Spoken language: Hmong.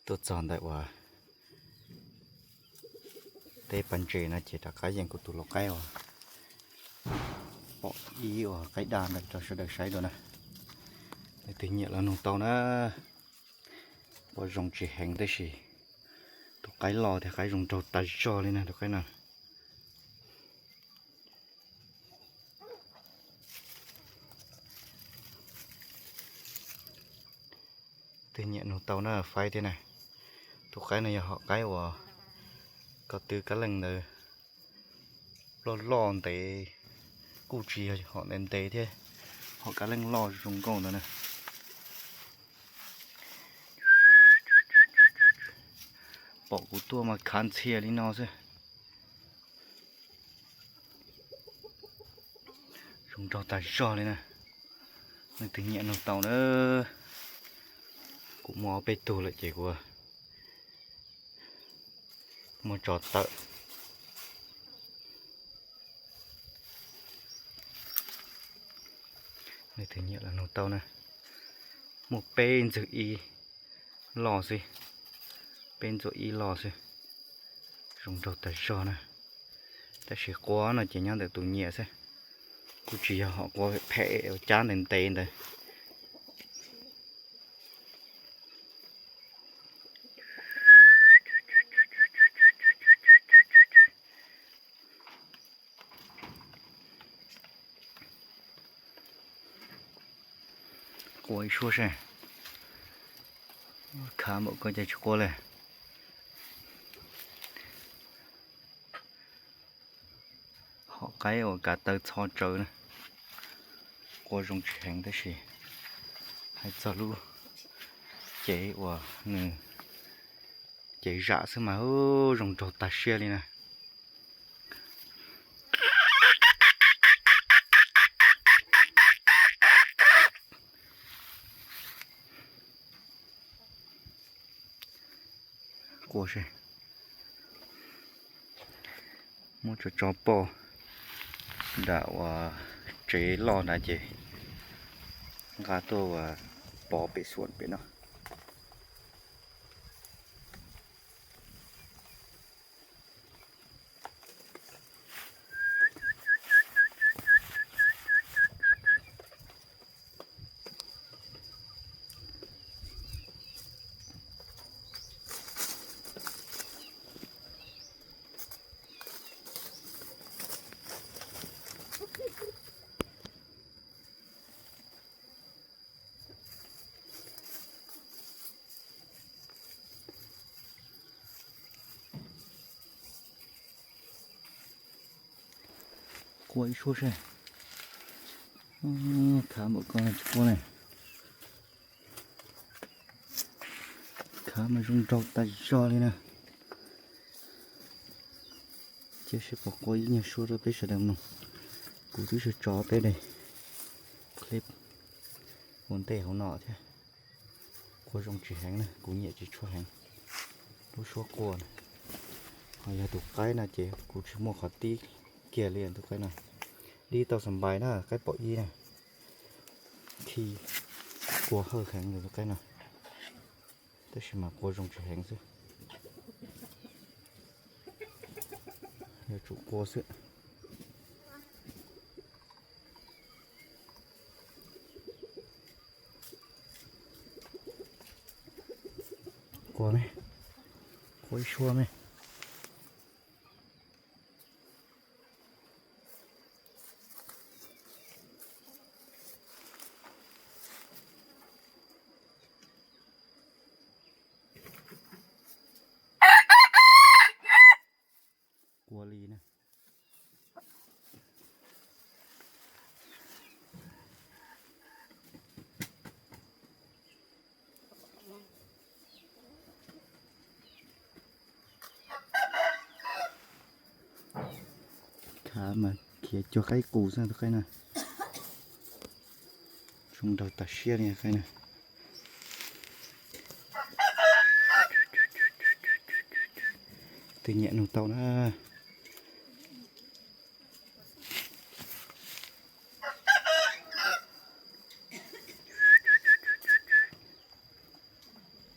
Tuaj txog ntawm uas teb pas ntses no ces rov qab yeem kuv tus lau qaib uas pom ib uas qaib daj ntawm rau sawv daws saib dua na. Leej twg nyiam los nug tau na. Quaj zoo tsis heev tab sis tus qaib loj thiab qaib zoo nraug tas zog li na tus qaib no. Twg nyiam nug tau na faib thiab na. Tus qaib no yog hom qaib uas ko tw kab leej ntawd loj loj ntev, kuj tsis yog hom ntev ntev thiab, hom kab leej loj zoo nkauj ntawd na. Pom kuv tuaj mas khav ntxhias li no xwb. Zoo nraug tas zog li na. Leej twg nyiam nug tau na. Kuv muaj ob peb tug lawm ces kuv muab tso tawm. Leej twg nyiam los nug tau na. Muaj peb ntxwg ib loj xwb, peb ntxwg ib loj xwb. Zoo nraug tas zog na. Tab sis qua no ces nyob ntawm tus nyiam xwb, kuj tsis yog hom qua phem ua cab ntev ntev ntawd. Qua ib suab seb. Khav npaum ko cas tsis qua li. Hom qaib uas kav taw txho tsawv na. Qua zoo tsis heev tab sis hais txog lub cev uas nws cev zam xwb mas zoo nraug tas siab li na. Qua seb. Muab tso tso poj nram uas tsev loj nrad ces nqa tuaj uas pov pem xuam pem no. Qua ib suab seb. Khav npaum ko tsis qua ne. Khav mas zoo nraug tas zog li na. Cia seb puas qua ib nyuag suab rau peb sawv daws mloog. Kuv twb tso peb daim clip ua ntej hauv no thiab. Qua zoo tsis heev na, kuv nyiam tsis tshua heev lub suab qua na. Ho yog tus qaib no ces kuv tsis muaj qhov tib kiag li tus qaib no. Dib tau xas npais na, qaib pom ib na. Khi qua hawj heev li tus qaib no, tab sis mas qua zoo tsis heev xwb. Yuav tsum qua xwb. Qua me, qua ib suab me. Qua li na. Khav mas khiav cuag qaib qus xwb tus qaib no. Zoo nraug tas siab li qaib no. Twg nyiam nug tau na.